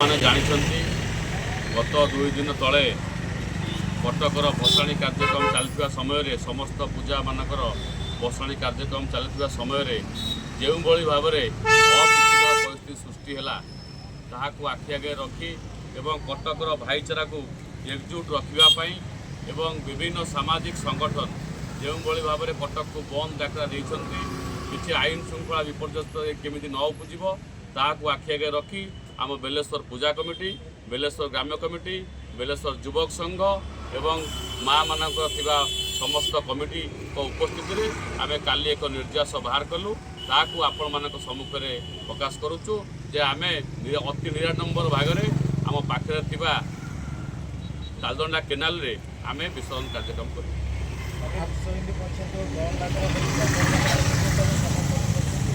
ମାନେ ଜାଣିଛନ୍ତି, ଗତ 2 ଦିନ ତଳେ କଟକର ଭସାଣି କାର୍ଯ୍ୟକ୍ରମ ଚାଲିଥିବା ସମୟରେ, ସମସ୍ତ ପୂଜାମାନଙ୍କର ଭସାଣି କାର୍ଯ୍ୟକ୍ରମ ଚାଲିଥିବା ସମୟରେ ଯେଉଁଭଳି ଭାବରେ ଅପ୍ରୀତିକର ପରିସ୍ଥିତି ସୃଷ୍ଟି ହେଲା, ତାହାକୁ ଆଖି ଆଗରେ ରଖି ଏବଂ କଟକର ଭାଇଚାରାକୁ ଏକଜୁଟ ରଖିବା ପାଇଁ ଏବଂ ବିଭିନ୍ନ ସାମାଜିକ ସଂଗଠନ ଯେଉଁଭଳି ଭାବରେ କଟକକୁ ବନ୍ଦ ଡାକରା ଦେଇଛନ୍ତି, କିଛି ଆଇନ ଶୃଙ୍ଖଳା ବିପର୍ଯ୍ୟସ୍ତ କେମିତି ନ ଉପୁଜିବ, ତାହାକୁ ଆଖି ଆଗରେ ରଖି ଆମ ବେଲେଶ୍ୱର ପୂଜା କମିଟି, ବେଲେଶ୍ୱର ଗ୍ରାମ୍ୟ କମିଟି, ବେଲେଶ୍ୱର ଯୁବକ ସଂଘ ଏବଂ ମା ମାନଙ୍କର ଥିବା ସମସ୍ତ କମିଟିଙ୍କ ଉପସ୍ଥିତିରେ ଆମେ କାଲି ଏକ ନିର୍ଯାସ ବାହାର କଲୁ। ତାହାକୁ ଆପଣମାନଙ୍କ ସମ୍ମୁଖରେ ପ୍ରକାଶ କରୁଛୁ ଯେ ଆମେ ଅତି ନିରାଡମ୍ବର ଭାବରେ ଆମ ପାଖରେ ଥିବା ତାଲଦଣ୍ଡା କେନାଲରେ ଆମେ ବିସର୍ଜନ କାର୍ଯ୍ୟକ୍ରମ କରିବୁ। ବିଶ୍ୱ ହିନ୍ଦୁ ପରିଷଦ ବନ୍ଦ ଡାକରା ଦେଇଛି, ଆପଣମାନେ ସମର୍ଥନ କରୁଛନ୍ତି?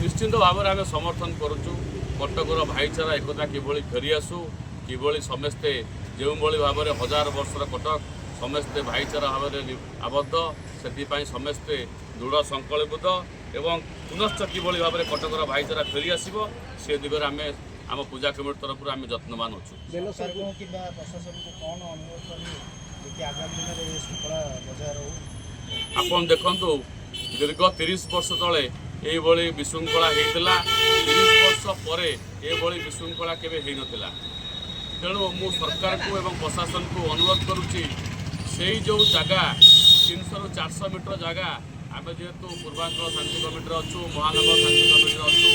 ନିଶ୍ଚିନ୍ତ ଭାବରେ ଆମେ ସମର୍ଥନ କରୁଛୁ। କଟକର ଭାଇଚାରା, ଏକତା କିଭଳି ଫେରିଆସୁ, କିଭଳି ସମସ୍ତେ ଯେଉଁଭଳି ଭାବରେ ହଜାର ବର୍ଷର କଟକ, ସମସ୍ତେ ଭାଇଚାରା ଭାବରେ ଆବଦ୍ଧ, ସେଥିପାଇଁ ସମସ୍ତେ ଦୃଢ଼ ସଂକଳ୍ପିତ ଏବଂ ପୁନଶ୍ଚ କିଭଳି ଭାବରେ କଟକର ଭାଇଚାରା ଫେରିଆସିବ, ସେ ଦିଗରେ ଆମେ ଆମ ପୂଜା କମିଟି ତରଫରୁ ଆମେ ଯତ୍ନବାନ ଅଛୁ। ସରକାରଙ୍କୁ କିମ୍ବା ପ୍ରଶାସନକୁ କ'ଣ ଅନୁରୋଧ କରିବେ ଯେ କି ଆଗାମୀ ଦିନରେ ଏ ଶୃଙ୍ଖଳା ବଜାୟ ରହୁ? ଆପଣ ଦେଖନ୍ତୁ, ଦୀର୍ଘ 30 ବର୍ଷ ତଳେ ଏଇଭଳି ବିଶୃଙ୍ଖଳା ହେଇଥିଲା। 30 ବର୍ଷ ପରେ ଏଭଳି ବିଶୃଙ୍ଖଳା କେବେ ହେଇନଥିଲା। ତେଣୁ ମୁଁ ସରକାରକୁ ଏବଂ ପ୍ରଶାସନକୁ ଅନୁରୋଧ କରୁଛି, ସେଇ ଯେଉଁ ଜାଗା 300ରୁ 400 ମିଟର ଜାଗା, ଆମେ ଯେହେତୁ ପୂର୍ବାଞ୍ଚଳ ଶାନ୍ତି କମିଟିରେ ଅଛୁ, ମହାନଗର ଶାନ୍ତି କମିଟିରେ ଅଛୁ,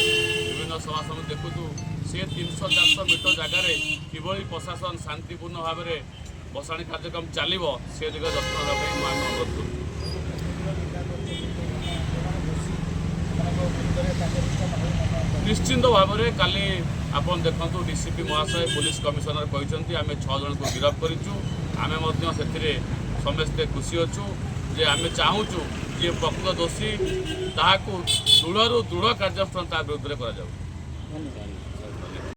ବିଭିନ୍ନ ସଭା ସମିତି ଦେଖୁଛୁ, ସେ 300-400 ମିଟର ଜାଗାରେ କିଭଳି ପ୍ରଶାସନ ଶାନ୍ତିପୂର୍ଣ୍ଣ ଭାବରେ ଭସାଣି କାର୍ଯ୍ୟକ୍ରମ ଚାଲିବ, ସେ ଦିଗରେ ଯତ୍ନ ନେବା ପାଇଁ ମୁଁ ଆମେ ଅନୁରୋଧ କରୁଛୁ। ନିନ୍ଦା କରିଛନ୍ତି, ଯେଉଁମାନେ ଦୋଷୀ ସେମାନଙ୍କ ବିରୁଦ୍ଧରେ କାର୍ଯ୍ୟାନୁଷ୍ଠାନ ହେଉ ମଧ୍ୟ। ନିଶ୍ଚିନ୍ତ ଭାବରେ କାଲି ଆପଣ ଦେଖନ୍ତୁ, ଡିସିପି ମହାଶୟ, ପୋଲିସ କମିଶନର କହିଛନ୍ତି, ଆମେ ଛଅ ଜଣଙ୍କୁ ଗିରଫ କରିଛୁ। ଆମେ ମଧ୍ୟ ସେଥିରେ ସମସ୍ତେ ଖୁସି ଅଛୁ ଯେ ଆମେ ଚାହୁଁଛୁ ଯିଏ ପ୍ରକୃତ ଦୋଷୀ, ତାହାକୁ ଦୃଢ଼ରୁ ଦୃଢ଼ କାର୍ଯ୍ୟାନୁଷ୍ଠାନ ତା ବିରୁଦ୍ଧରେ କରାଯାଉ। ଧନ୍ୟବାଦ।